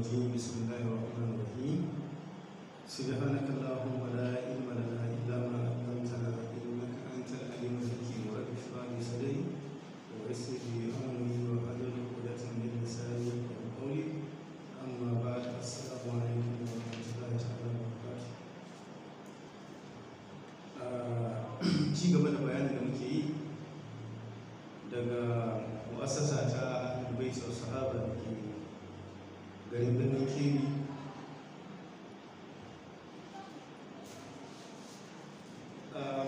الرجيم. بسم الله الرحمن الرحيم. سبحانك اللهم لا علم لنا إلا ما علمتنا إنك أنت العليم الحكيم. رب اشرح لي صدري ويسر لي أمري واحلل عقدة من لساني يفقهوا قولي. أما بعد، السلام عليكم ورحمة الله تعالى وبركاته. Ci gaba da bayanin da muke yi daga mu'assasa ta Ahlul Bait wa Sahaba da ke garin Birnin Kebbi.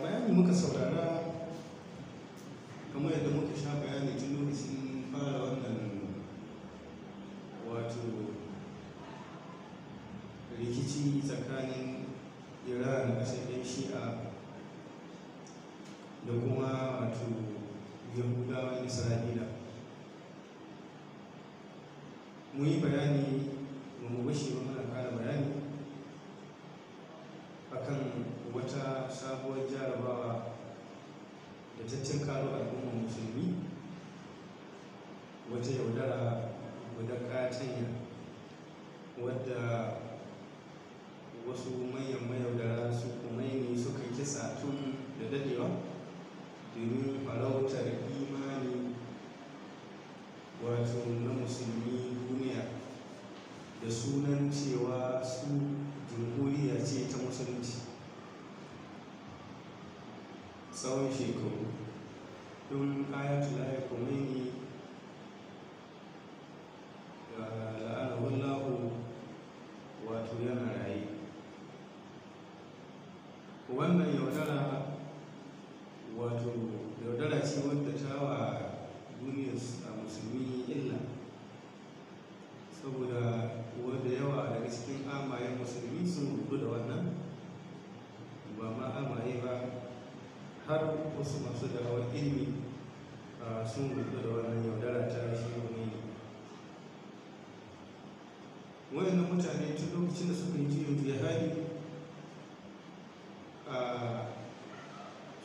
Bayani muka saurara kamar yadda muka sha bayani tun lokacin fara wannan wato rikici tsakanin Iran, ƙasar 'yan Shi'a, da kuma wato Yahudawan Isra'ila. Mun yi bayani, ba mu bashe ba, muna ƙara bayani akan wata sabuwar jarabawa da ta tinkaro al'ummar musulmi, wata yaudara guda katanya wadda wasu manyan mayaudara su Khomeini suka kisa tun da dadewa domin farautar imani wato na musulmi duniya, da sunan cewa su jamhuriya ce ta musulunci. Tsawon shekaru tun Ayatollah Khomeini la'anahullahu wato yana raye. Wannan yaudara wato yaudara ce wadda ta wa duniyar musulmi illa, saboda wadda yawa daga cikin amayen musulmi sun rudu da wannan, ba ma amaye ba, har wasu masu da'awar ilimi sun rudu da wannan yaudara ta shi Khomeini. Wayannan mutane tun lokacin da suka yi juyin juya hali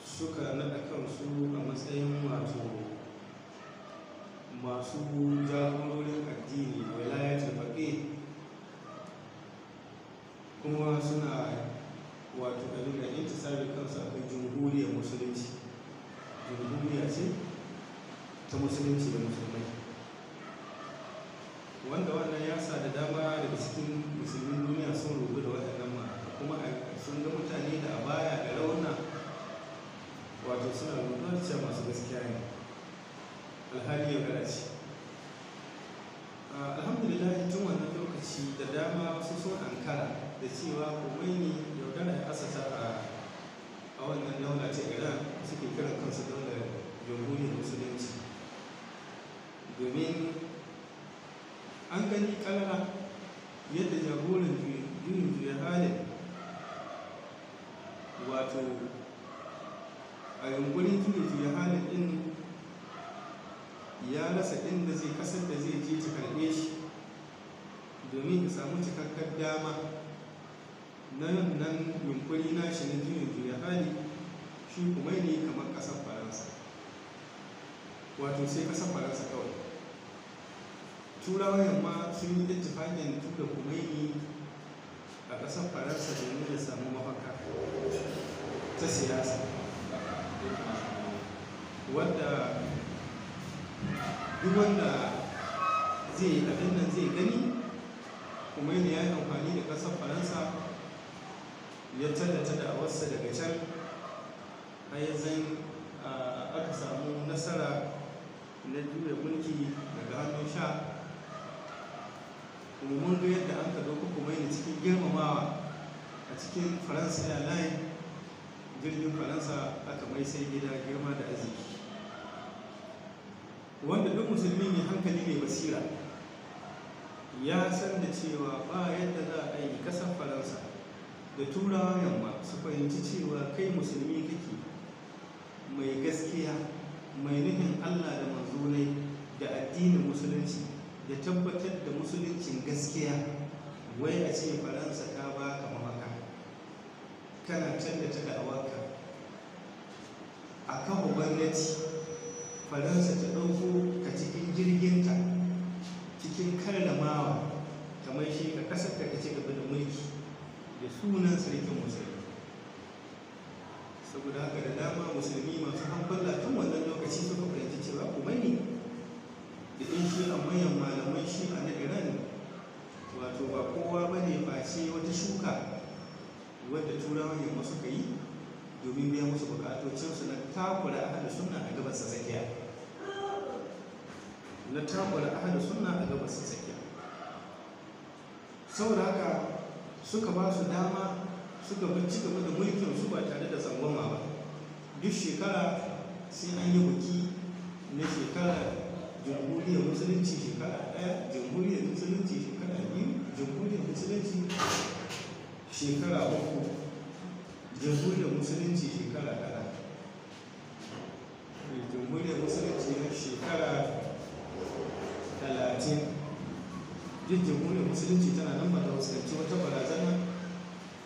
suka naɗa kansu a matsayin wato masu jagororin addini, wilayatul faqih, kuma suna wato abin da intisabi kansu akan jamhuriyar musulunci. Jamhuriya ce ta musulunci da musulmai, wanda wannan ya sa da dama daga cikin musulmin duniya sun rubu da waɗannan ma, kuma sun ga mutane da abaya da rauna, wato suna rubuwa cewa masu gaskiya ne, alhali yaudara ce. Alhamdulillah, tun wannan lokaci da dama wasu sun ankara da cewa Khomeini yaudara ya asasa a wannan daula ta Iran, suke kiran kansu daular jamhuriyar musulunci, domin an gani karara yadda jagoran juyin juya halin wato a yunkurin juyin juya halin din ya rasa inda zai kasar da zai je ta karɓe shi domin ya samu cikakkar dama na nan yunkuri na shi na juyin juya hali. Shi kuma ne kamar ƙasar Faransa, wato sai ƙasar Faransa kawai. Turawan yamma sun yi ittifaƙin tura Khomeini a ƙasar Faransa domin ya samu mafaka ta siyasa, wadda duk wanda zai abin nan zai gani Khomeini ya yi amfani da ƙasar Faransa ya tallata da'awarsa daga can, har ya zan aka samu nasara na juya mulki daga hannun sha. Kuma mun ga yadda an ka ɗauko Khomeini cikin girmamawa a cikin Faransa Airlines, jirgin Faransa, aka mai sai gida girma da arziki. Wanda duk musulmi mai hankali mai basira ya san da cewa ba yadda za a yi ƙasar Faransa da Turawan yamma su fahimci cewa kai musulmi kake mai gaskiya, mai nufin Allah da manzonai da addinin musulunci da tabbatar da musuluncin gaskiya, wai a ce Faransa ta baka mafaka kana tallata da'awarka, a kafa gwamnati, Faransa ta ɗauko ka cikin jirginta cikin karramawa ta mai ƙasar ka ci gaba da mulki da sunan sarkin musulmi. Saboda haka da dama musulmi masu hankula tun wannan lokaci suka fahimci cewa Khomeini da ɗin shi'a, manyan malaman shi'a na Iran, wato ba kowa ba ne face wata shuka wadda Turawan Yamma suka yi domin biya musu bukatocinsu na takura Ahalus Sunna a Gabas ta Tsakiya, na takura Ahalus Sunna a Gabas ta Tsakiya. Saboda haka suka ba su dama suka bi ci gaba da mulkin su ba tare da tsangwama ba. Duk shekara sai an yi buki na shekara Jamhuriyar Musulunci shekara 1, Jamhuriyar Musulunci shekara 2, Jamhuriyar Musulunci shekara 3, Jamhuriyar Musulunci shekara 1, Jamhuriyar Musulunci na shekara 30. Duk Jamhuriyar Musulunci tana nan, ba ta fuskanci wata barazana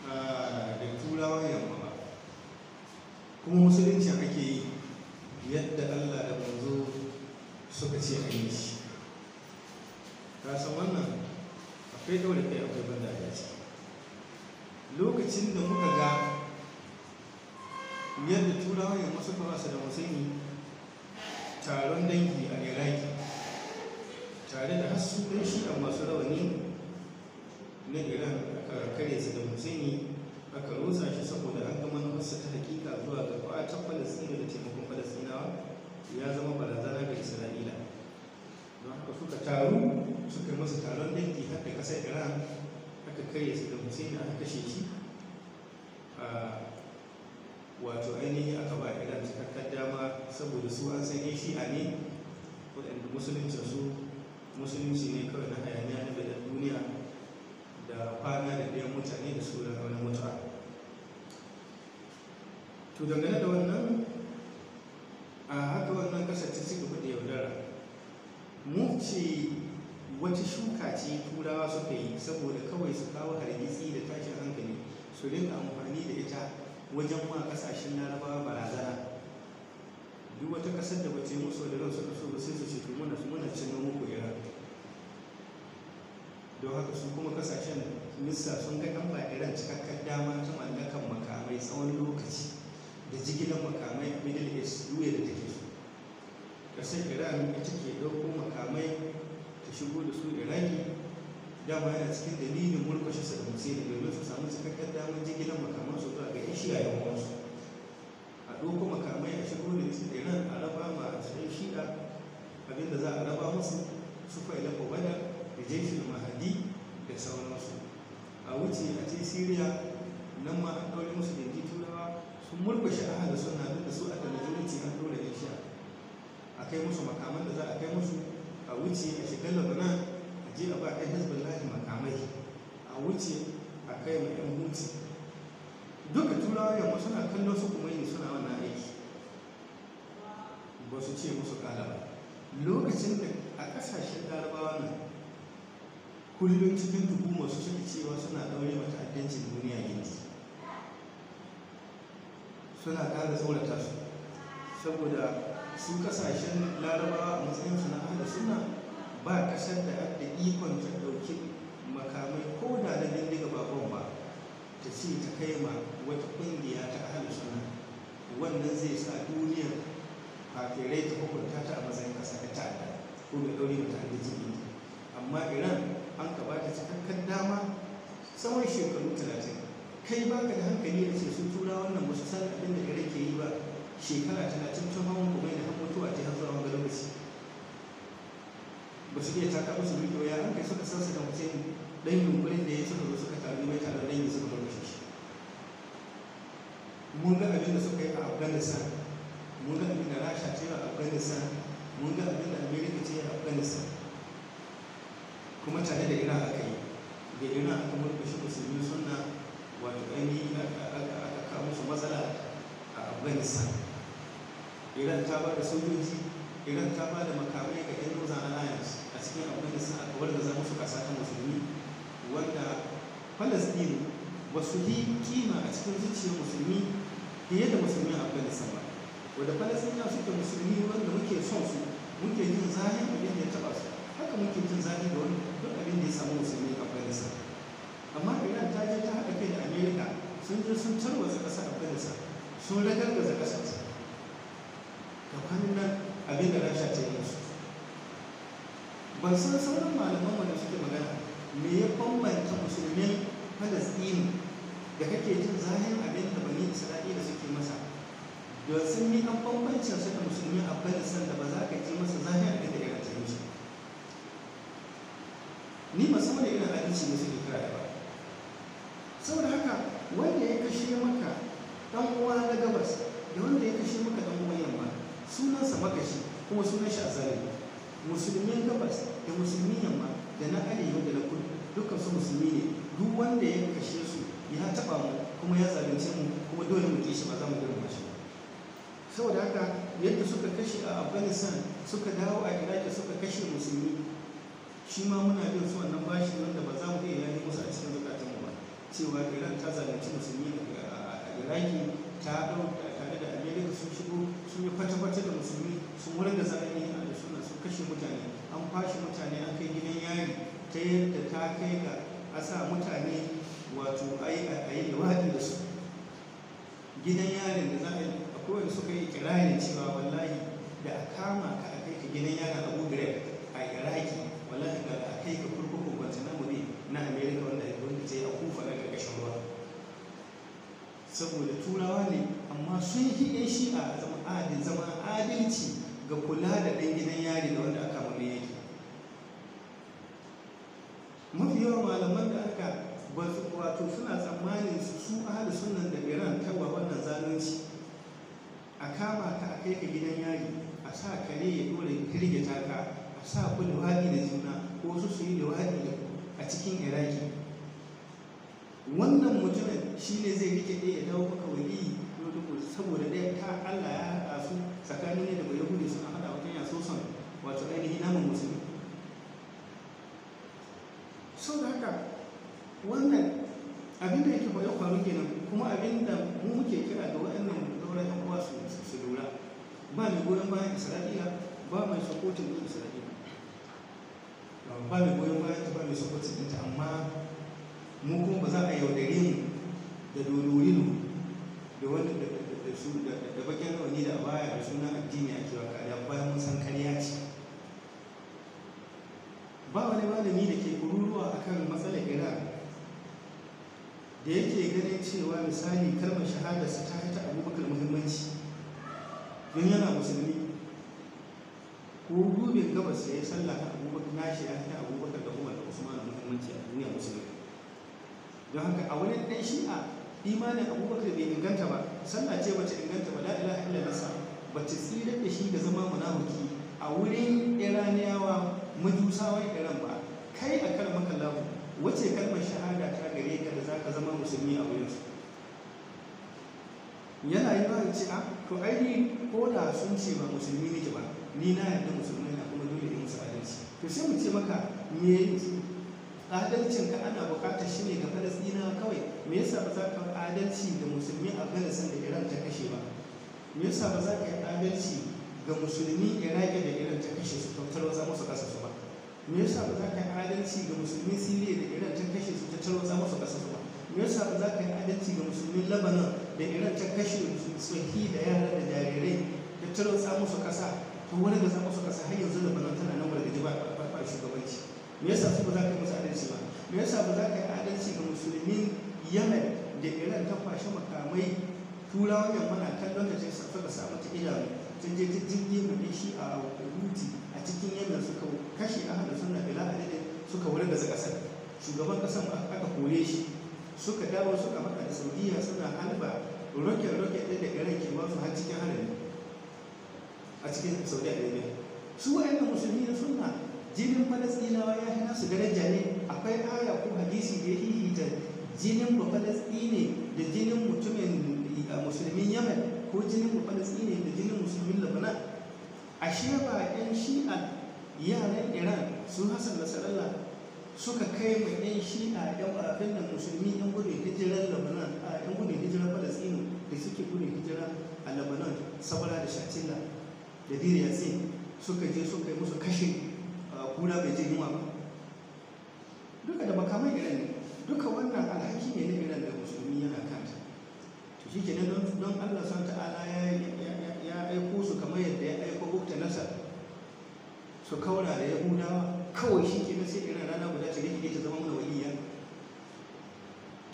da Turawan Yamma ba, kuma Musulunci ake yi yadda Allah da manzo suka ce a yi shi. Ka san wannan akwai ɗaure kai, akwai banda ya ce. Lokacin da muka ga yadda Turawan Yamma suka wasa da Musulmi taron dangi a Iraki, tare da hasu ɗan Shi'a masu rawani na Iran, aka kare su da Musulmi, aka rusa shi, saboda an ga manufarsa ta hakika zuwa ga kwatan Falasɗinu da taimakon Falasɗinawa ya zama barazana ga Isra'ila. Don haka suka taru suka yi masa taron dangi har da ƙasar Iran, aka karya su da Musulmi, aka kashe shi. Wato ainihi aka ba Iran cikakkar dama, saboda su an san 'yan Shi'a ne waɗanda Musuluncin su Musulunci ne kawai na hayaniya, na bidan duniya da kwana da ɗayan mutane da su da wani mutuwa. To, dangane da wannan, a haka wannan ƙasar ta ci gaba da yaudara mu. Ce wata shuka ce Turawa suka yi saboda kawai su kawo hargitsi da tashin hankali, su rinka amfani da ita wajen ma ƙasashen Larabawa barazana. Duk wata ƙasar da bata yi musu da ran suka so ba, sai su ce, "To, muna cin muku Iran." Don haka su kuma ƙasashen nisa sun ga an ba Iran cikakkar dama ta mallakan makamai tsawon lokaci da jigilar makamai a Middle East duya da take so. Ƙasar Iran ita ke ɗauko makamai ta shigo da su Iraki. Dama yana cikin dalilin murƙushe Saddam Hussein, domin su samu cikakkar damar jigilar makaman su zuwa ga 'yan Shi'a 'yan uwansu. A ɗauko makamai a shigo da su Iran, a raba ma 'yan Shi'a abinda za a raba musu, su Faila Kobada da Jeshin Mahadi da sauransu. A wuce a ce Syria, nan ma an ɗaure musu gindi. Turawa sun murƙushe Ahalus Sunna, duk da su a da majority, an ɗora 'yan Shi'a, a kai musu makaman da za a kai musu. A wuce a shiga Lebanon, a je a ba 'yan Hezbollah makamai, a wuce a kai ma 'yan Huti. Duka Turawa Yamma suna kallon su kuma yi suna wannan aiki, ba su ce musu kala ba. Lokacin da a ƙasashen Larabawa nan kullum cikin tuhumar su suke cewa suna ɗaure mata ta'addancin duniya gindi, suna ƙara tsorata su, saboda su ƙasashen Larabawa a matsayinsu na Ahalus Sunna, ba ƙasar da adda ikon ta ɗauki makamai ko da na bindiga ba bom ba, ta ce ta kai ma wata ƙungiya ta Ahalus Sunna. Wannan zai sa duniyar kafirai ta hukunta ta a matsayin ƙasa ta ta'adda ko mai ɗaure mata ta'addancin gindi. Amma Iran an ka bata cikakken dama tsawon shekaru 30. Kai baka da hankali a ce su Tura wannan ba su san abin da Iran ke yi ba shekara 30, tun hawan kuma da har mutuwa ta har zuwa wanga lokaci, ba su iya taka musu birki ba? Ya an kai suka san su da mutum dan yunkurin da ya suka zo suka taru mai taron dangi suka murmushe shi? Mun ga abin da suka yi a Afghanistan, mun ga abin da Rasha ce a Afghanistan, mun ga abin da America ce a Afghanistan, kuma tare da Iran aka yi. Da Iran aka murkushe Musulmi Sunna, wato ainihi aka kawo musu matsala a Afghanistan. Iran ta ba da sojoji, Iran ta ba da makamai ga 'yan Northern Alliance a cikin Afghanistan, aka wargaza musu kasa ta Musulmi, wanda Palestine ba su yi kima a cikin zuciyar Musulmi fiye da Musulmin Afghanistan ba. Wadda Palestine suke Musulmi wanda muke son su, muke jin zahin abin da ya taba su, haka muke jin zahi da wani duk abin da ya samu Musulmi a Afghanistan. Sun tarwatsa ƙasar Afghanistan, sun ragargaza ƙasar. Gabanin nan abin da Rasha ta yi musu. Ban san sauran malaman wanda suke magana me ya bambanta musulmin Falastinu da kake jin zahin abin da Bani Isra'ila suke masa, da sun yi an bambancin su da musulmin Afghanistan da ba za ka ji masa zahin abin da Iran ta yi musu. Ni ba san wani irin adalci ne suke kira da ba. Saboda haka wanda ya kashe maka dan uwa na gabas da wanda ya kashe maka dan uwan yamma, sunansa makashi kuma sunan shi azalimi. Musulmin gabas da musulmin yamma da na arewa da na kudu dukkan su musulmi ne. Duk wanda ya kashe su ya taba mu kuma ya zalunce mu, kuma dole mu kishi, ba za mu girma shi. Saboda haka yadda suka kashe a Afghanistan, suka dawo a Iraki suka kashe musulmi, shi ma muna bin su wannan bashi wanda ba za mu iya yayi musu a cikin zukatanmu ba, cewa Iran ta zalunci musulmi a Iraki, ta dau tare da Amerika sun shigo sun yi kwata-kwata da musulmi, sun wargaza ainihin a suna, sun kashe mutane, an kwashe mutane an kai gidan yari, ta yadda ta kai ga a sa mutane wato a yi luwaɗi da su. Gidan yarin da za a yi, akwai wanda suka yi kirarin cewa wallahi da a kama ka a kai ka gidan yarin Abu Ghraib a Iraki, wallahi da a kai ka kurkukun Guantanamo Bay na Amerika wanda ta yi a Kufa na ƙarƙashin ruwa. Saboda turawa ne, amma sun yi 'yan shi'a zama adalci ga kula da ɗan gidan yari da wanda aka mamaye yake. Mafi yawan malaman da aka wato suna tsammanin su ahli sunan da Iran tawa wannan zalunci, a kama ka a kai ka gidan yari, a sa kare ya dole firgita ka, a sa ku luwaɗi da juna ko wasu su yi luwaɗi da ku a cikin Iraki. Wannan mutumin shi ne zai rike ɗaya ya dawo maka waliyi, saboda ɗaya ta Allah ya haɗa su tsakanin ne da bai Yahudi suna haɗa wajen yaso son wato ainihin naman musulmi. Sau da haka wannan abin da yake ya faru kenan, kuma abin da mu muke kira ga waɗannan sauran 'yan uwa su lura, ba mai goyon bayan Isra'ila, ba mai sapotin ɗin Isra'ila, ba mai goyon bayan ta, ba mai sapotin ɗinta. Amma mu kuma ba za a yaudare mu da dodorino da wanda da su da bakin rawani da baya da sunan addini ake wa kariya bayan mun san karya ce. Ba wani malami da ke kururuwa akan matsalar Iran da yake ganin cewa misali kalmar shahadarsa ta haita Abubakar muhimmanci don yana musulmi, ko dubin gabas ya yi sallah ta Abubakar nashi ya haita Abubakar da Umar da Usman muhimmanci a duniyar musulmi. Don haka a wani ɗan shi'a imanin Abubakar bai inganta ba, sallah ce bata inganta ba, la ilaha illallah bata tsira da shi ga zama munafiki a wurin Iraniyawa majusawan Iran ba. Kai a kalmar kallahu wace kalmar shahada ta gare ka da zaka zama musulmi a wurin su? Yana yi ba ce a to ai ni ko da sun ce ba musulmi nake ba, ni na yarda musulmai na kuma dole in musu adalci. To sai mu ce maka me adalcin ka ana bukatar shi ne ga Falasɗinawa kawai? Me yasa ba za ka adalci ga musulmi Afghanistan da Iran ta kashe ba? Me yasa ba za ka yi adalci ga musulmi Iraki da Iran ta kashe su ta tarwatsa musu ƙasa su ba? Me yasa ba za ka yi adalci ga musulmi Siriya da Iran ta kashe su ta tarwatsa musu ƙasa su ba? Me yasa ba za ka yi adalci ga musulmin Lebanon da Iran ta kashe tsohi da yara da jarirai ta tarwatsa musu ƙasa, ta wargaza musu ƙasa, har yanzu Lebanon tana nan wargaje ba shugabanci? Me yasa su ba za ka yi musu adalci ba? Me yasa ba za ka yi adalci ga musulmin Yemen da Iran ta kwashe makamai, turawan yamma na kallon da ta suka sa mata idanu, sun je ta jirgi mai shi a Huti a cikin Yemen suka kashe ahalin sunna bila adadin, suka wargaza ƙasar, shugaban ƙasar aka kore shi, suka dawo suka faɗa da Saudiya suna halba roket ɗin da Iran ke basu har cikin harami a cikin Saudi Arabia. Su wa'annan musulmi na sunna jinin Falasɗinawa ya fi nasu daraja ne? Akwai aya ko hadisi da ya hihita jinin ba Falasɗine da jinin mutumin musulmin Yemen ko jinin ba Falasɗine da jinin musulmin Lebanon? Ashe ba 'yan shi'a yaran Iran su Hassan Nasarallah suka kai ma 'yan shi'a 'yan abin nan musulmi 'yan gudun hijirar Lebanon, a 'yan gudun hijirar Falasɗinu da suke gudun hijira a Lebanon, Sabara da Shatila da Dir Yassin, suka je suka yi musu kashe kura bai jin yunwa ba, duka da makaman Iran ne. Duka wannan alhaki ne na Iran da musulmi yana kanta. To shi kenan, don Allah san ta'ala ya aiko su kamar yadda ya aiko Bukta Nasar su kaura da Yahudawa, kawai shi kenan sai irin rana guda ta rikide ta zama mana waliya.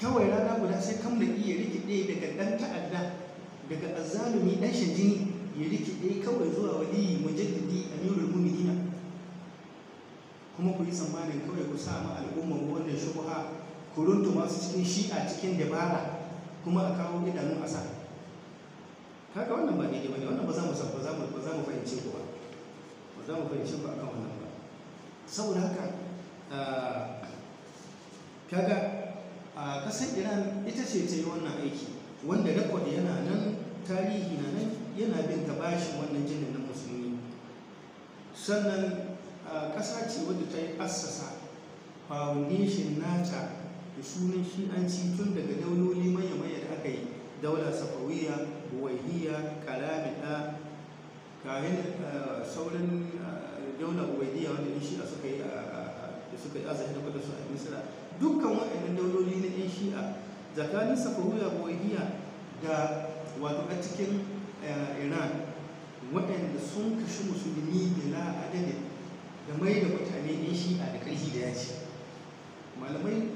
Kawai rana guda sai kamna iya rikide daga dan ta'adda, daga azzalumi dan shan jini, ya rikide kawai zuwa waliyi mujaddidi amirul mu'minina. Kuma ku yi tsammanin kawai ku sa ma al'ummar wannan shubha, ku runtuma su cikin shi'a cikin dabara, kuma a kawo idanu a sa. Kaga wannan ba daidai bane, wannan ba za mu ba za mu ba za mu fahimce ku ba, ba za mu fahimce ku akan wannan ba. Saboda haka kaga a kasar Iran ita ce ta yi wannan aiki, wanda rekod yana nan, tarihi na nan yana bin ta bashin wannan jinin na musulmi. Sannan ƙasa ce wadda ta yi assasa foundation nata da sunan shi'anci tun daga dauloli manya-manya da aka yi, daular Safawiya, Buwaihiyya, Kalamida, kayan sauran daular Ubaidiyya wanda yan shi'a suka yi da suka yi azahi da kwada su a Misira. Dukkan waɗannan dauloli na yan shi'a tsakanin Safawiya, Buwaihiyya da wato a cikin Iran, waɗanda sun kashi musulmi bila adadin da mai da mutane yan shi'a da ƙarfi da yaji. Malamai,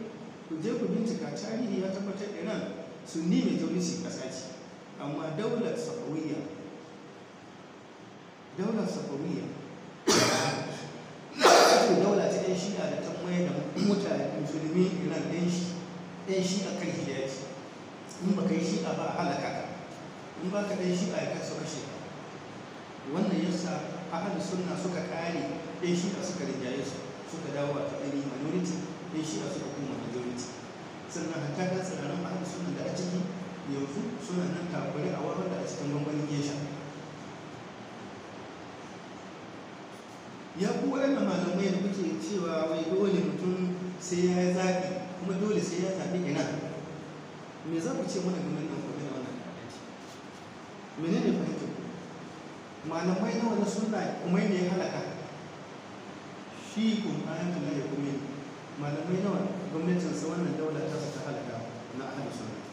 ku je ku bincika, tarihi ya tabbatar Iran Sunni majority ƙasa ce, amma daular Safawiyya ce daula ta yan shi'a da ta mayar da mutane musulmi Iran yan shi'a ƙarfi da yaji. In ba ka yi shi'a ba, a halaka ka, in ba ka ɗan shi'a ya kasu kashe ka. Wannan yasa ahli sunna suka kare, yan shi'a suka rinjaye su, suka dawo wato ainihin minority, yan shi'a suka koma majority. Sannan hatta kan tsirarin ahli sunna da a ciki yanzu suna nan takure a wurin da a cikin gwangwanin gesha. Ya ku waɗannan malamai da kuke cewa wai dole mutum sai ya yi zaɓi, kuma dole sai ya zaɓi ina, me za ku ce mana game da game da wannan ta'addanci? Menene fahimtar ku? Malamai nawa na sunna kuma ne ya halaka shi? Kun ayatul lahi kuma malamai nawa gwamnatin sa wannan daula ta su ta halaka na ahli sunna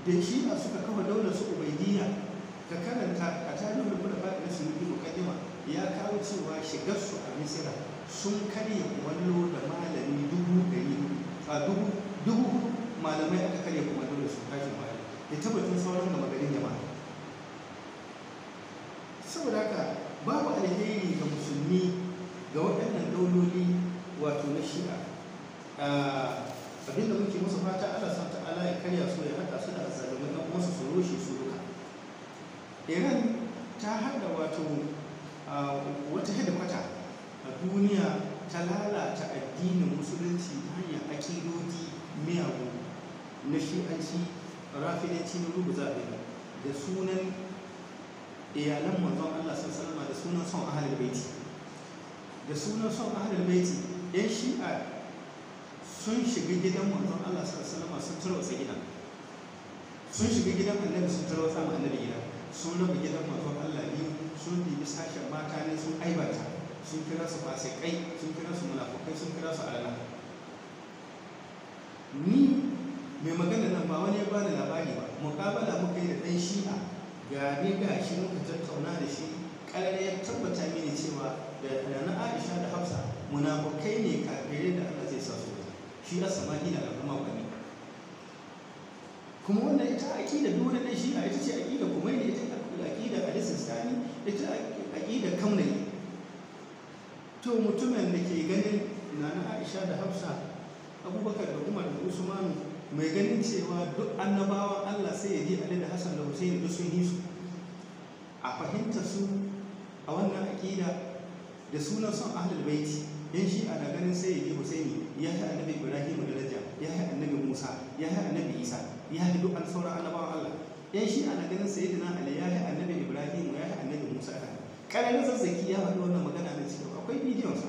da shi a suka kafa daular su Ubaidiyya? Ka karanta a tarihin khulafa na Suyuti, muqaddima, ya kawo cewa shigar su a Misira sun karya kumallo da malami 400,000, a 4,000 malamai aka karya kumallo da su tashin bayan da tabbatin sauran gama garin jama'a. Saboda haka babu alheri ga musulmi ga waɗannan dauloli wato na shi'a. Abinda muke musu fata, Allah san ta'ala ya karya su, ya haɗa su da azzalumai ɗan uwansu su rushe su duka. Iran ta haɗa wato wata hedikwata a duniya ta lalata addinin musulunci ta hanyar aƙidodi miyagu na shi'anci, rafidanci, na rubuza da sunan iyalan manzon Allah sallallahu, da sunan son ahlul baiti, da sunan son ahlul baiti. Yan shi'a sun shiga gidan manzon Allah sallallahu, sun tarwatsa gidan, sun shiga gidan annabi, sun tarwatsa ma annabi gida, sun raba gidan manzon Allah biyu, sun bibi sashen mata ne sun aibata, sun kira su fasikai, sun kira su munafukai, sun kira su alala. Ni mai magana nan ba wani ya bani labari ba, muƙabala muka yi da ɗan shi'a, ga ni ga shi, muka tattauna da shi ƙarar, ya tabbata mini cewa da na Aisha da Hafsa munafukai ne, kafirai da Allah zai sa su wuta. Shi Asma'ila da kuma kwani kuma wannan ita aqida duk wani dan shi'a, ita ce aqida Khomeini, ita aqida Ali Sistani, ita aqida Khamenei. To mutumin da ke ganin nana Aisha da Hafsa, Abubakar da Umar da Usmanu, mai ganin cewa duk annabawan Allah sai ya ji Ali da Hassan da Hussein duk sun yi su a fahimta su a wannan aƙida da sunan son ahlul baiti. Yan shi ana ganin sai ya ji Husaini ya yi annabi Ibrahim daraja, ya yi annabi Musa, ya yi annabi Isa, ya yi duk an sauran annabawan Allah. Yan shi ana ganin sayyidina Ali ya yi annabi Ibrahim, ya yi annabi Musa. Ƙararin Zazzaki ya faɗi wannan magana na cikin akwai bidiyon sa.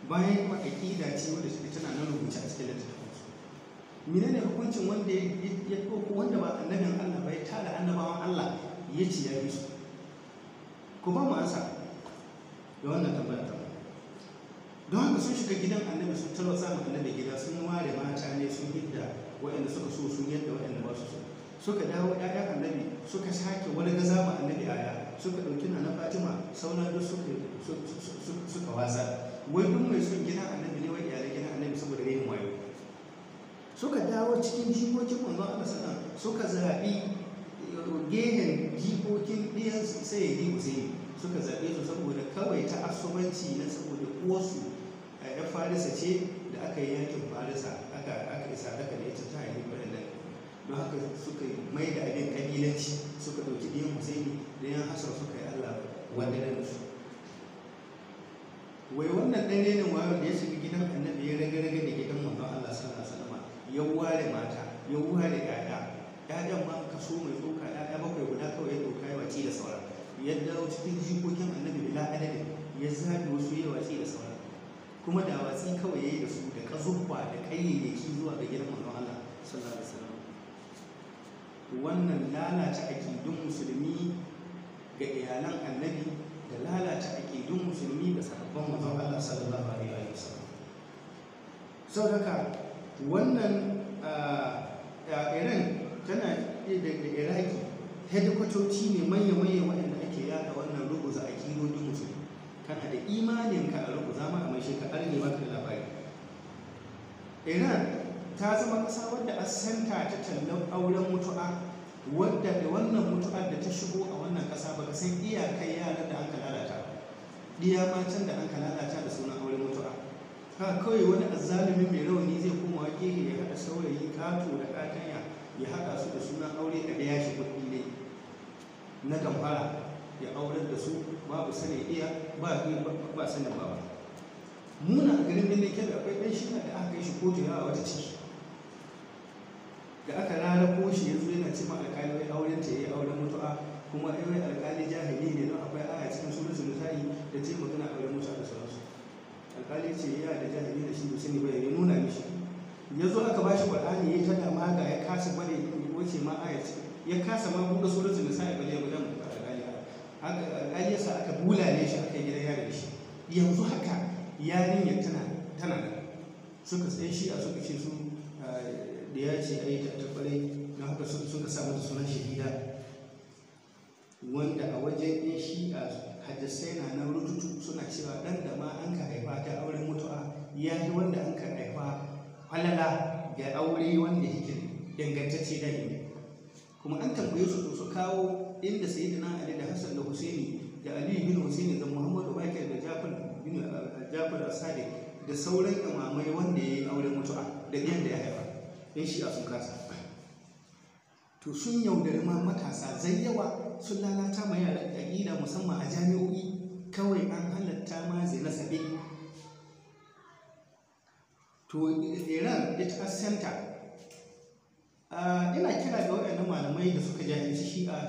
Bayan kuma aƙida ce wanda suke tana nan rubuce a cikin littattafansu. Menene hukuncin wanda ya ɗauko wanda ba annabin Allah ba, ya tara annabawan Allah, ya ce ya yi su? Ku ba mu ansa da wannan tambaya ta. Don haka sun shiga gidan annabi, sun tarwatsa ma annabi gida, sun ware mata ne, sun hidda waɗanda suka so, sun yadda waɗanda ba su so. Suka dawo ƴaƴan annabi, suka sake wani gaza ma annabi aya, suka ɗauki na Fatima, sauran duk suka watsa. Wai duk mai son gidan annabi ne, wai iyalan gidan annabi, saboda rainin wayo. Suka dawo cikin jikokin manzon Allah sallallahu, suka zaɓi gehen jikokin ɗiyan Sayyidi Husaini, suka zaɓe su saboda kawai ta asubanci na saboda uwarsu ya Farisa ce, da aka yi yakin Farisa aka isa daga da ita ta haifi waɗannan. Don haka suka mai da abin ƙabilanci, suka ɗauki ɗiyan Husaini da ɗiyan Hassan, suka yi Allah wanda da su. Wai wannan ɗan renin wayo da ya shiga gidan annabi, ya rage-rage da gidan manzon Allah sallallahu alaihi wasallam, ya ware mata, ya ware ƴaƴa, ƴaƴan ma kaso mai tsoka, ƴaƴa bakwai guda kawai ya ɗauka, ya watsi da sauran. Ya dawo cikin jikokin annabi bila adadin, ya zaɓi wasu, ya watsi da sauran. Kuma da watsi kawai ya yi da su da ƙazuffa da ƙayyayyaki zuwa ga gidan manzon Allah sallallahu alaihi wasallam. Wannan lalata aƙidun musulmi ga iyalan annabi da lalata aƙidun musulmi ga sahabban manzon Allah sallallahu alaihi wasallam. Saboda haka wannan Iran tana da Iraki hedikwatoci ne manya-manya waɗanda ake yada wannan ruguza aƙidodin musulmi. Kana da imaninka a ruguza ma, a mai shekaru ne baka da labari. Iran ta zama ƙasa wadda a santa ta tallan auren mutu'a, wadda da wannan mutu'ar da ta shigo a wannan ƙasa, baka san iyakar yaran da an ka lalata, ɗiya matan da an ka lalata da sunan auren mutu'a. Haka kawai wani azzalumi mai rauni zai koma gehe ya haɗa saurayi ƙato da ƙatanya, ya haɗa su da sunan aure, a biya shi kuɗi ne na damfara, ya aurar da su babu sanin iya ba sanin baba. Muna a garin Birnin Kebbi akwai ɗan shi da aka kai shi kotu yawa wata ciki, da aka rarako shi ya zo yana ce ma alƙali wai auren ta yayi auren mutu'a, kuma ai wai alƙali jahili ne, don akwai aya cikin suratul Nisa'i da ta yi magana auren mutu'a da sauransu. Alƙali ce ya da jahili da shi bai sani ba, ya nuna mishi. Ya zo aka bashi Qur'ani, ya ta dama ga ya kasa bane wace ma aya ce, ya kasa ma buɗe suratul Nisa'i bale ya gudan alƙali. Alƙali ya sa aka bulale shi, aka yi gidan yari da shi. Yanzu haka yarinyar tana nan. Suka tsaye shi a suka ce su da ya ce ai ta kwarai, don haka suka sa mata sunan shahida, wanda a wajen yan shi'a hadisai na nan rututu suna cewa ɗan da ma an ka haifa ta auren mutu'a ya yi wanda an ka haifa falala ga aure wanda yake ingantacce da ne. Kuma an tambaye su to su kawo inda Sayyidina Ali da Hassan da Husaini da Ali bin Husaini da Muhammadu Bakir da Jafar bin Jafar As-Sadiq da sauran imamai wanda ya yi auren mutu'a da ɗiyan da ya haifa. Yan shi'a sun kasa. To sun yaudari ma matasa zai yawa, sun lalata ma yara aƙida, musamman a jami'o'i. Kawai an halatta ma zina sabe. To Iran ita a center. Ina kira ga waɗannan malamai da suka jahilci shi'a,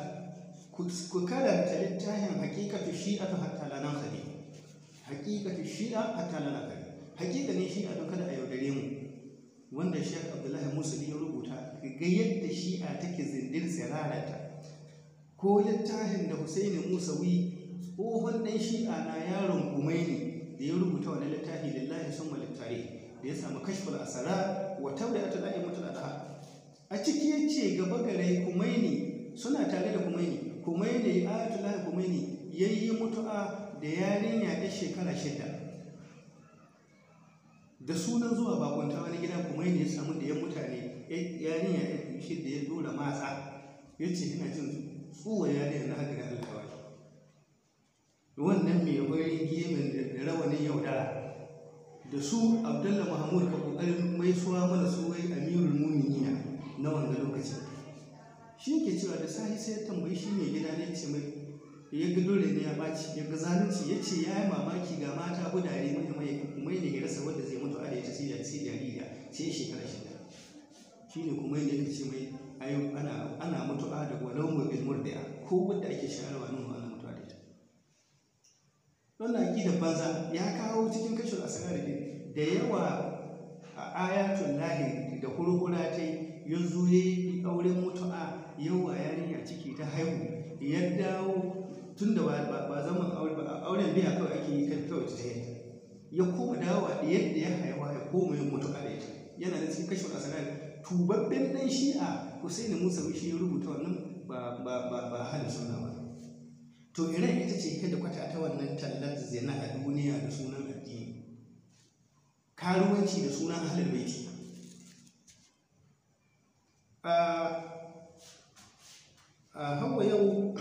ku karanta littafin Haƙiƙatu Shi'atu Hatta La Nankhadi, Haƙiƙatu Shi'a Hatta La Nankhadi, haƙiƙanin shi'a don kada a yaudare mu, wanda Sheikh Abdullahi Musuli ya rubuta, ga yadda shi'a take zindir tsirarata. Ko littafin da Husaini Musawi, tsohon ɗan shi'a na yaron Kumaini, da ya rubuta wani littafi Lillahi Summa Littare, da ya samu Kashful Asara wa Tawri'atul A'immatul Adha, a ciki ya ce gaba gare Kumaini suna tare da Kumaini. Kumaini, Ayatullahi Kumaini, yayi mutu'a da yarinya ya shekara 6 da sunan zuwa bakunta wani gida. Kumaini ya samu da yan mutane yarinya ya 6 ya dora matsa, ya ce ina jin tsuwa yarinya na haka da Allah. Wannan mai wani gemin da rawanin yaudara da su Abdullah Mahmud ka kokarin mai suwa mana su wai amirul mu'minina na wanga lokaci, shi ke cewa da sahi sai ya tambayi shi mai gida ne, ce mai ya ga dole ne ya ɓaci, ya ga zalunci, ya ce ya yi mamaki ga mata gudare mai mai mai ne ya rasa wanda zai mutu a da ita sai jaririya sai shekara 6. Shi ne kuma ne ya ce mai ayo ana mutu'a da walau bil murdi'a, ko wanda ake shayarwa nono ana mutu'a da ita. Wannan aqidar banza ya kawo cikin Kashin Asrar da yawa a ayatul lahi da hurhura ta ya zo ya yi auren mutu'a, yawa yarinya ciki ta haihu, ya dawo tun da ba zaman aure ba, auren biya kawai ake yi kan kawai ta yadda. Ya koma dawowa da yadda ya haihuwa ya koma yin mutu'a da ita. Yana da cikin kashful asrar, tubabben dan Shi'a Husaini Musa shi ya rubuta wannan, ba ahlus sunna ba. To Iran ita ce kwata ta wannan tallar zina a duniya da sunan addini, karuwanci da sunan ahlul baiti. A hawa yau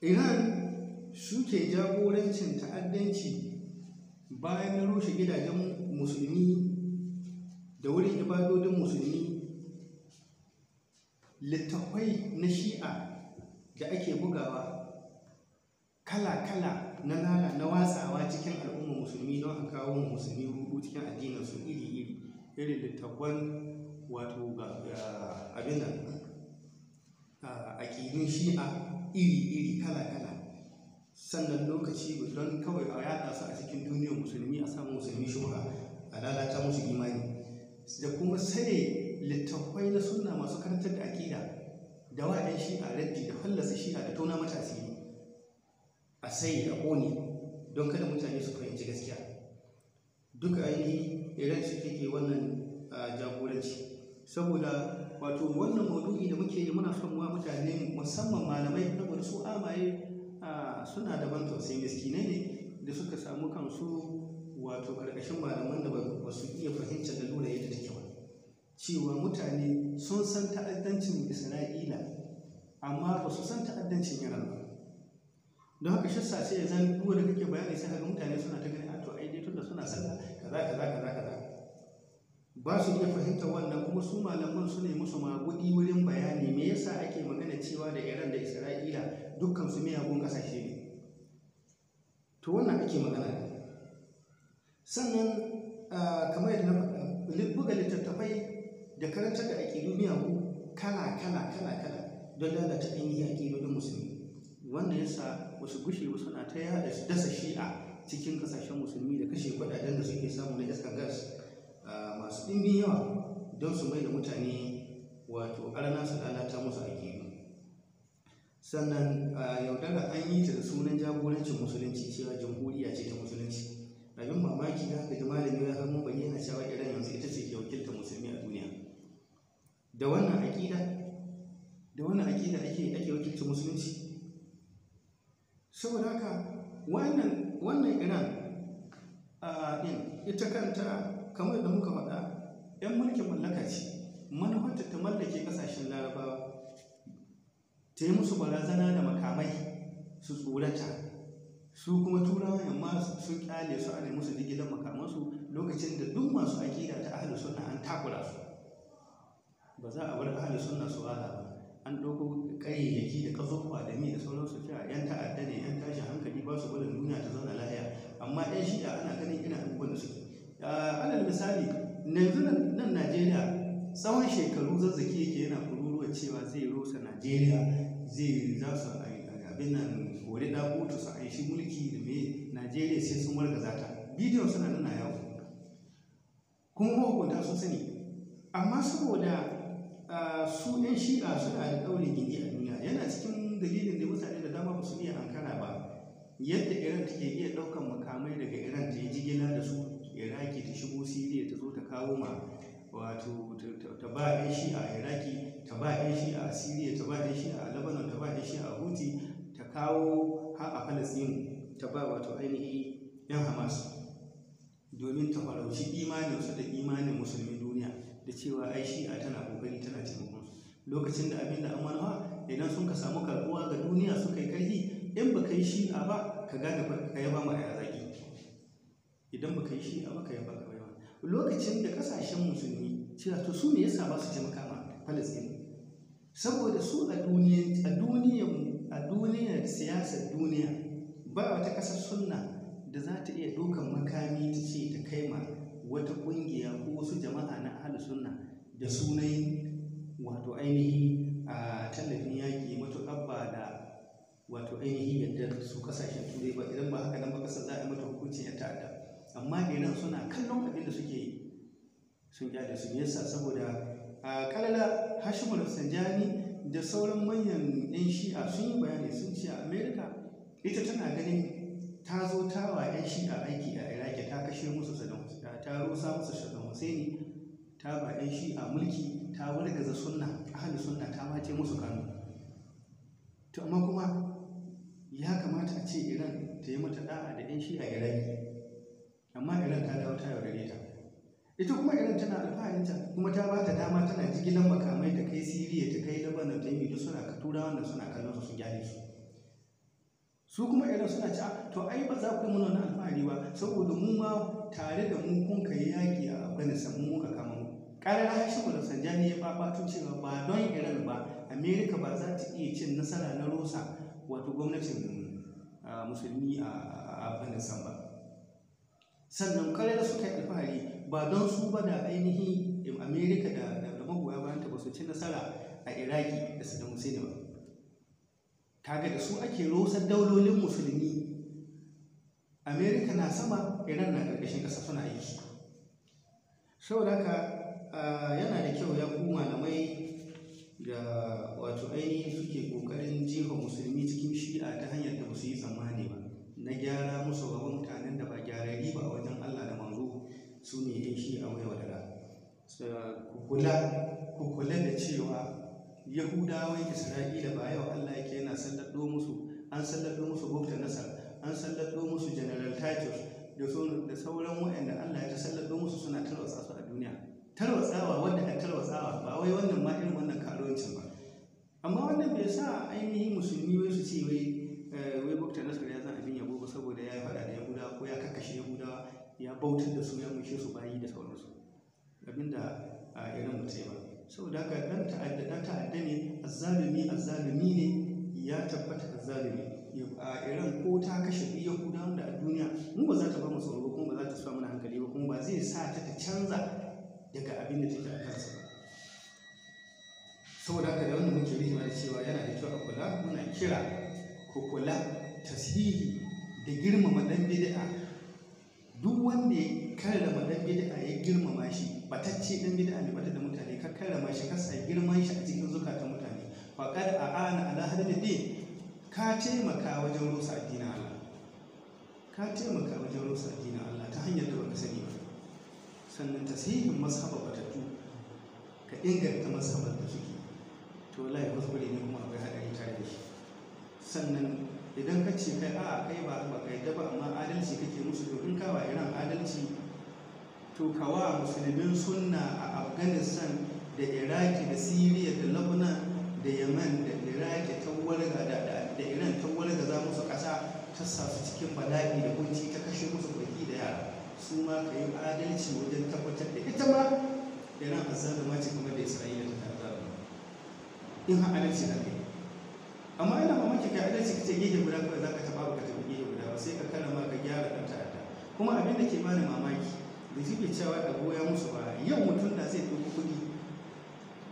Iran suke jagorancin ta'addanci bayan na rushe gidajen musulmi da wurin ibadodin musulmi. Littattafai na Shi'a da ake bugawa kala-kala na lala na watsawa cikin al'ummar musulmi don a kawo musulmi rudu cikin addinin su iri-iri, irin littattafan wato ga abin nan aƙidun Shi'a iri-iri kala-kala. Sannan lokaci don kawai a yaɗa su a cikin duniyar musulmi, a samu musulmi shubha, a lalata musu imani, da kuma saye littattafai na sunna masu karantar da aƙida da wa 'yan Shi'a raddi da fallasa Shi'a da tona mata asiri, a sai a ƙone don kada mutane su fahimci gaskiya. Duka ainihi Iran su take wannan jagoranci. Saboda wato wannan maudu'i da muke yi, muna son wa mutane musamman malamai, saboda su amaye suna da ban tausayi, miskinai ne da suka samu kansu wato karkashin malaman da ba su iya fahimtar da lura yadda take ba, cewa mutane sun san ta'addancin Isra'ila amma ba su san ta'addancin Iran ba. Don haka shi sai ya zan duk da kake bayani sai kaga mutane suna ta gani a to ai dai tunda suna sallah kaza kaza kaza kaza, ba su iya fahimtar wannan. Kuma su malaman su ne musu magudi wurin bayani me yasa ake magana cewa da Iran da Isra'ila dukkan su miyagun kasashe ne. To wannan ake magana. Sannan kamar yadda na faɗa, buga littattafai da karantar da aƙidu miyagu kala kala kala kala don lalata ainihin aƙidodin musulmi. Wannan yasa wasu gushe wasu na ta yada dasa Shi'a cikin kasashen musulmi da kashe kuɗaɗen da suke samu na iskar gas masu ɗimbin yawa don su mai da mutane wato arna, su lalata musu aƙidu. Sannan yaudara an yi ta da sunan jagorancin musulunci, cewa jamhuriya ce ta musulunci. Abin mamaki da haka ji malami ya hannun bayyana cewa Iran yanzu ita ce ke wakiltar musulmi a duniya. Da wannan aƙida, da wannan aƙida ake wakiltar musulunci. Saboda haka wannan Iran ɗin ita kanta, kamar da muka faɗa, 'yan mulkin mallaka ce. Manufarta ta mallake ƙasashen Larabawa, ta yi musu barazana da makamai su tsorata. Su kuma Turawan yamma sun kyale su ana musu jigilar makamansu lokacin da duk masu aƙida ta ahlus sunna an takura su. Ba za a bar ahlus sunna su wahala ba. An ɗauko ƙayyayyaki da ƙazuwa da mi da sauransu cewa 'yan ta'adda ne, 'yan tashin hankali, ba su barin duniya ta zauna lahiya. Amma 'yan Shi'a ana ganin irin abubuwan da suke. Alal misali, yanzu nan Najeriya tsawon shekaru Zazzaki yake yana kururuwa cewa zai rusa Najeriya, zai za su abin nan kori ɗagutu su anshi mulki da me Najeriya sai sun wargaza ta. Bidiyon suna nuna yawo, kuma mahukunta sun sani. Amma saboda su 'yan Shi'a suna da ɗaurin gindi a duniya, yana cikin dalilin da mutane da dama ba su iya ankara ba yadda Iran take iya ɗaukan makamai daga Iran ta yi jigila da su Iraki, ta shigo Siriya, ta zo ta kawo ma wato ta ba 'yan Shi'a a Iraki, ta ba 'yan Shi'a a Siriya, ta ba 'yan Shi'a a Lebanon, ta ba 'yan Shi'a a Houthi, ta kawo har a Falasɗinu, ta ba wato ainihi 'yan Hamas, domin ta farauci imaninsu da imanin musulmin duniya da cewa ai Shi'a tana kokari tana taimakon su. Lokacin da abin da an manuwa, idan sun ka samu karbuwa ga duniya suka yi karfi, in ba ka yi Shi'a ba ka gane ka yaba ma a zaki. Idan ba ka yi Shi'a ba ka yaba ka yaba. Lokacin da kasashen musulmi cewa to su me yasa ba su taimaka ma Falasɗinu? Saboda su a duniyar siyasar duniya ba wata ƙasar sunna da za ta iya ɗaukan makami ta ce ta kai ma wata ƙungiya ko wasu jama'a na ahlus sunna da sunan wato ainihi a tallafin yaƙi, matuƙar ba da wato ainihi yadda su ƙasashen Turai ba. Idan ba haka nan ba, ƙasar za a yi mata hukuncin 'yan ta'adda. Amma Iran suna kallon abin da suke yi sun kyale su. Yasa saboda a kalala Hashimu Rafsanjani da sauran manyan 'yan Shi'a sun yi bayani, sun ce Amerika ita tana ganin ta zo ta wa 'yan Shi'a aiki a Iraki, ta kashe musu Saddam, ta rusa musu Saddam Hussein, ta ba 'yan Shi'a mulki, ta wargaza sunna, ahli sunna, ta wace musu kanu. To amma kuma ya kamata a ce Iran ta yi mata da'a da 'yan Shi'a Iraki, amma Iran ta dawo ta yaudare ta. Ita kuma Iran tana alfaharinta, kuma ta ba ta dama tana jigilan makamai ta kai Siriya, ta kai Lebanon, ta yi duk suna Turawan da suna kallon su, su gyale su. Su kuma Iran suna ci, to ai ba za ku yi mana wani alfahari ba, saboda mu ma tare da mu kun kai yaƙi a Afghanistan, mu muka kama mu. Ƙarar Hashimu da Sanjani ya fafatun cewa ba don Iran ba, Amerika ba za ta iya cin nasara na rusa wato gwamnatin musulmi a Afghanistan ba. Sannan ƙarar suka yi alfahari ba don su ba da ainihin Amerika da magoya bayanta ba su ci nasara a Iraki da Saddam Hussein ba. Kaga da su ake rusa daulolin musulmi. Amerika na sama, Iran na ƙarƙashin ƙasa suna aiki. Saboda haka yana da kyau ya ku malamai da wato ainihin suke ƙoƙarin jefa musulmi cikin Shi'a ta hanyar da ba su yi tsammani ba, na gyara musu gaban mutanen da ba gyararri ba a wajen Allah da manzo, su ne 'yan Shi'a mai wadara. Ku kula da cewa Yahudawan Isra'ila ba yau Allah yake yana sallado musu, an sallado musu Bukta Nasar, an sallado musu General Titus da sauran waɗanda Allah ya ta sallado musu, suna tarwatsa su a duniya. Tarwatsawa wanda a tarwatsawa ba wai wannan ma irin wannan karuwancin ba. Amma wannan bai sa ainihin musulmi wai su ce wai Bukta Nasar ya zan abin yabo ba saboda ya faɗa da Yahudawa ko ya kakkashe Yahudawa, ya bautar da su, ya mushe su bayi da sauransu. Abinda a irin mutai ba. Saboda haka dan ta'adda ne, azzalumi azzalumi ne, ya tabbata azzalumi. A Iran ko ta kashe duk Yahudawan da a duniya, mu ba za ta ba mu tsoro ba, kuma ba za ta sa mana hankali ba, kuma ba zai sa ta canza daga abin da take a kansa ba. Saboda haka da wannan muke rihima da cewa yana da kyau a kula, muna kira ku kula tashihi da girmama dan bid'a. Duk wanda ya karrama dan bid'a ya girmama shi, batacce dan bid'a mai batar da mutane, ka karrama shi, ka sa girman shi a cikin zukatan mutane, faqad a'ana ala hadal din, ka taimaka wajen rusa addinin Allah. Ka taimaka wajen rusa addinin Allah ta hanyar da baka sani ba. Sannan tasihin mazhabar batattu, ka inganta mazhabar da suke, to wallahi kuskure ne kuma akwai haɗari tare da shi. Sannan idan ka ce kai a kai ba ka yadda ba amma adalci kake musu, to in kawa Iran adalci, to kawa musulmin sunna a Afghanistan da Iraki da Syria da Lebanon da Yemen da Iraki ta warga da Iran ta warga za musu ƙasa, ta sa su cikin bala'i da kunci, ta kashe musu baki da yara, su ma ka yi adalci wajen tabbatar da ita ma Iran azzaluma ce kamar da Isra'ila ta azzaluma, in har adalci za ka yi. Amma ina mamaki kai adalci kace gefe guda kawai za ka taɓa, ba ka taɓa gefe guda ba, sai ka karama ka gyara ɗan ta'adda. Kuma abin da ke bani mamaki da suke cewa a goya musu ba, yau mutum da zai ɗauki kuɗi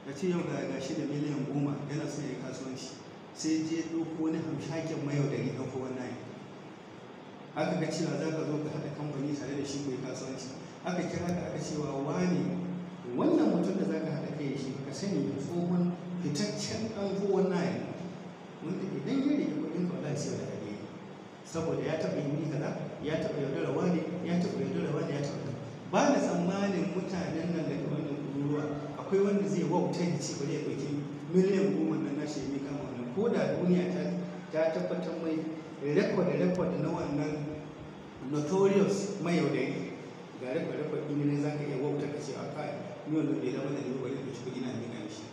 ya ce yau ga gashi da miliyan 10 yana son ya yi kasuwanci, sai je ɗauko wani hamshakin mayaudari ɗauko wannan. Aka ga cewa za ka zo ka haɗa kamfani tare da shi ku yi kasuwanci, aka kira ka aka cewa wane wannan mutum da za ka haɗa kai da shi, ka sani tsohon fitaccen ɗan wannan, wanda idan ya riƙe kuɗin ka wallahi sai da alheri, saboda ya taɓa yi kaza, ya taɓa yaudara wane, ya taɓa yaudara wane, ya taɓa. Ba na tsammanin mutanen nan daga wannan kururuwa akwai wanda zai wauta ya ce bari ya ɗauki miliyan 10 nan nashi ya miƙa ma wannan, ko da duniya ta tabbatar mai rekod na wannan notorious mayaudari, ga rekod ɗin ne za ka iya wauta ka ce a kai ni wannan bai zama da ni bari ya ɗauki kuɗi na miƙa mishi.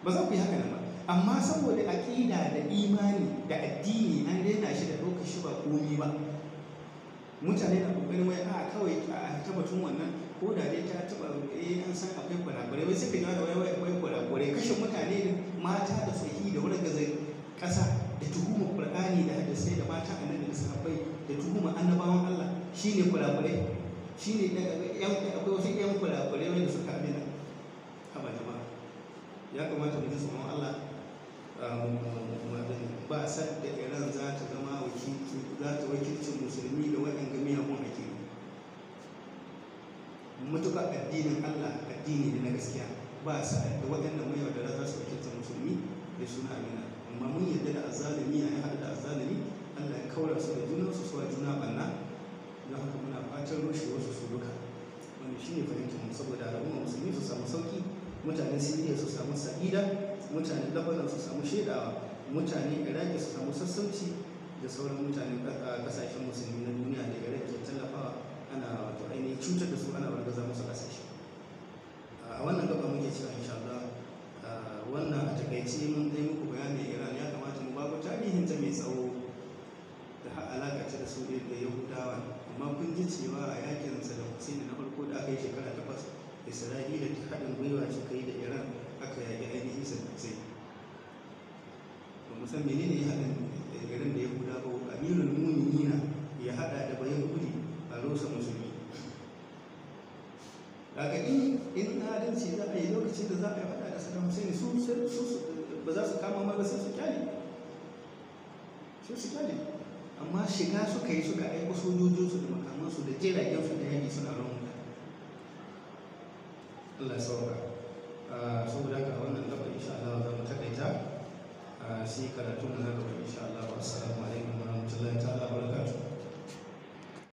Ba za ku yi haka nan ba. Amma saboda aƙida da imani da addini an rena shi da ɗaukar shi ba komi ba, mutane na ƙoƙarin wai a kawai a tabbatun wannan ko da dai ta taɓa an san akwai kurakurai, wai suka yi wai wai kurakurai, kashe mutane da mata da tsohi da wargaza ƙasa da tuhumar Qur'ani da hadisai da mata annabi da sahabbai da tuhumar annabawan Allah shine kurakurai, shine akwai wasu ƴan kurakurai wanda suka amina. Haba jama'a, ya kamata mu ji tsoron Allah. Ba sad da Iran za ta zama za ta wakilcin musulmi da waɗanda miyagun aƙidu. Matuƙar addinin Allah addini ne na gaskiya, ba sa da waɗanda mayaudara za su wakilta musulmi da suna amina. Amma mun yarda da azzalumi a haɗu da azzalumi, Allah ya kaura su da junansu suwa juna banna. Don haka muna fatan rushe wasu su duka. Wanda shi ne fahimtar mu, saboda al'umma musulmi su samu sauki, mutanen Siriya su samu sa'ida, mutanen Lebanon su samu shaidawa, mutanen Iraki su samu sassauci, da sauran mutanen kasashen musulmi na duniya da Iran ke tallafawa ana wato ainihin cutar da su, ana wargaza musu kasashe. A wannan gaba muke cewa insha Allah wannan a takaice mun dai muku bayanin Iran. Ya kamata mu babu tarihin ta mai tsawo da har alaka ta da su da Yahudawa, amma kun ji cewa a yakin Saddam Hussein na farko da aka yi shekara 8, Isra'ila ta haɗin gwiwa suka yi da Iran aka yaƙi ainihin Saddam Hussein. Ba mu san menene ya haɗin Iran da Yahuda ba, Amirul Muminina ya haɗa da bayan kudi a rusa musulmi. Daga in adalci za a yi, lokacin da za a yi faɗa da Saddam Hussein, su ba za su kama ma ba, sai su kyale, sai su kyale. Amma shiga suka yi, suka aiko sojojinsu da makamansu da jiragensu da yaƙi suna rawan wuta. Allah ya sauka. Saboda haka a wannan gaba insha Allah za mu takaita, sai karatu mu na gaba insha Allah.